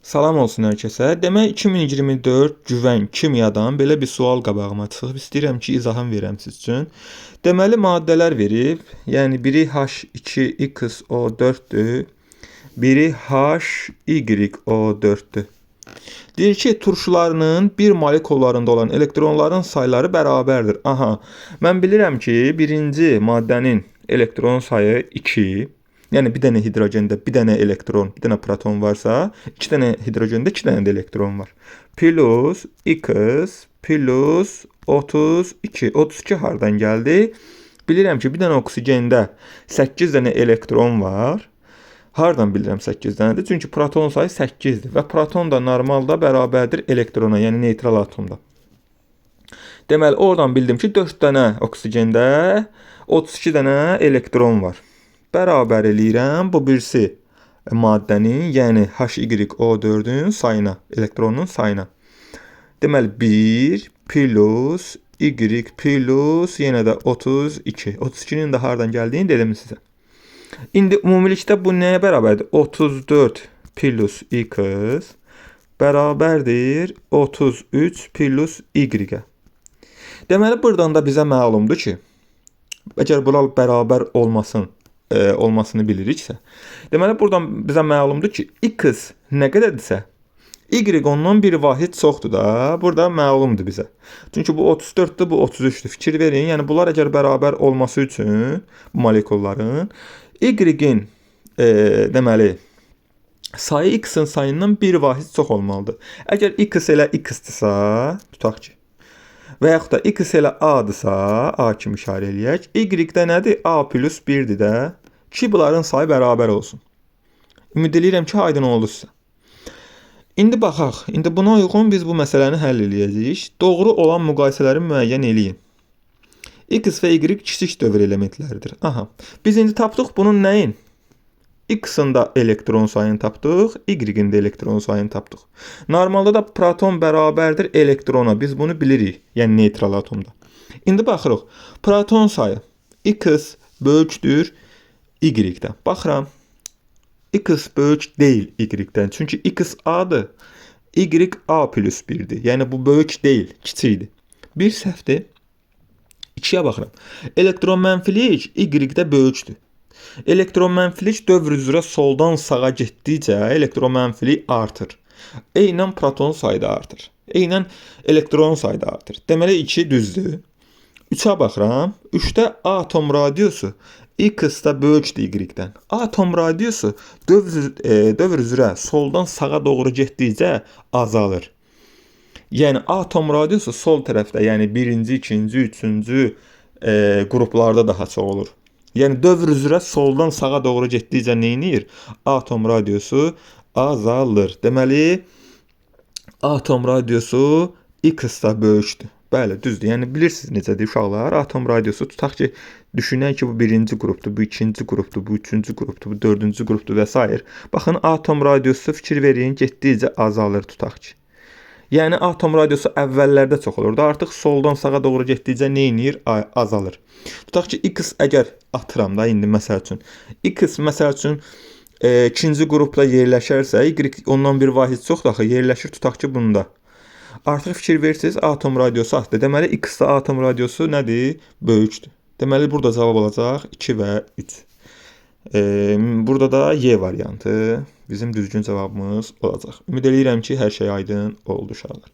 Salam olsun hər kəsə. Demək 2024 Güvən kimyadan belə bir sual qabağıma çıxıb. İstəyirəm ki, izahını verəm siz üçün. Deməli maddələr verib. Yəni biri H2XO4-dür, biri HYO4-dür. Deyir ki, turşularının bir molekullarında olan elektronların sayları bərabərdir. Aha, mən bilirəm ki, birinci maddənin elektron sayı 2. Yəni bir dənə hidrogendə bir dənə elektron, bir dənə proton varsa, iki dənə hidrogendə iki dənə də elektron var. Plus X plus 32. 32 hardan gəldi? Bilirəm ki, bir dənə oksigendə 8 dənə elektron var. Hardan bilirəm 8 dənədir? Çünki proton sayı 8-dir və proton da normalda bərabərdir elektrona, yəni neytral atomda. Deməli, oradan bildim ki, 4 dənə oksigendə 32 dənə elektron var. Bərabər eləyirəm bu birisi maddənin, yəni HYO4-ün sayına, elektronun sayına. Deməli, 1 plus Y plus yenə də 32. 32-nin də hardan gəldiyini dedim sizə. İndi ümumilikdə bu nəyə bərabərdir? 34 plus X bərabərdir 33 plus Y-ə. Deməli, buradan da bizə məlumdur ki, əgər bunlar bərabər olmasını biliriksə, deməli, buradan bizə məlumdur ki, X nə qədərdirsə, Y ondan bir vahid çoxdur da, burada məlumdur bizə. Çünki bu 34-dür, bu 33-dür. Fikir verin, yəni bunlar əgər bərabər olması üçün bu molekulların Y-in deməli, sayı X-in sayından bir vahid çox olmalıdır. Əgər X elə X-dirsə, tutaq ki, və yaxud da X elə A-dırsa, A kimi işarə eləyək. Y-də nədir? A plus 1-dir də ki, bunların sayı bərabər olsun. Ümid eləyirəm ki, aydın oldu sizə. İndi baxaq. İndi buna uyğun biz bu məsələni həll eləyəcəyik. Doğru olan müqayisələri müəyyən eləyin. X və Y kiçik dövr elementləridir. Aha. Biz indi tapdıq bunun nəyin? X-in də elektron sayını tapdıq, Y-in də elektron sayını tapdıq. Normalda da proton bərabərdir elektrona. Biz bunu bilirik, yəni neytral atomda. İndi baxırıq. Proton sayı X böyükdür Y-dən. Baxıram. X böyük deyil Y-dən. Çünki X A-dır. Y A plus 1-dir. Yəni bu böyük deyil, kiçikdir. Bir səhvdir. 2-yə baxıram. Elektron mənfilik Y-də böyükdür. Elektron mənfilik dövr üzrə soldan sağa getdikcə elektron mənfilik artır. Eynən proton sayı da artır. Eynən elektron sayı da artır. Deməli 2 düzdür. 3-ə baxıram. 3-də atom radiusu X-də böyükdür Y-dən. Atom radiusu dövr üzrə soldan sağa doğru getdikcə azalır. Yəni atom radiusu sol tərəfdə, yəni birinci, ikinci, üçüncü qruplarda daha çox olur. Yəni dövr üzrə soldan sağa doğru getdikcə nə edir? Atom radiusu azalır. Deməli, atom radiusu X-də böyükdür. Bəli, düzdür. Yəni bilirsiniz necədir uşaqlar? Atom radiusu tutaq ki, düşünək ki, bu birinci qrupdur, bu ikinci qrupdur, bu üçüncü qrupdur, bu dördüncü qrupdur və s. Baxın, atom radiusu fikir verin, getdikcə azalır tutaq ki. Yəni atom radiusu əvvəllərdə çox olurdu. Artıq soldan sağa doğru getdikcə nə edir? Azalır. Tutaq ki, X əgər atıram da indi məsəl üçün. X məsəl üçün ikinci qrupda yerləşərsə, Y ondan bir vahid çoxdur axı, yerləşir tutaq ki bunda. Artıq fikir verirsiniz, atom radiusu artdı. Deməli X-də atom radiusu nədir? Böyükdür. Deməli burada cavab olacaq 2 və 3. Burada da Y variantı bizim düzgün cavabımız olacaq. Ümid eləyirəm ki, hər şey aydın oldu uşaqlar.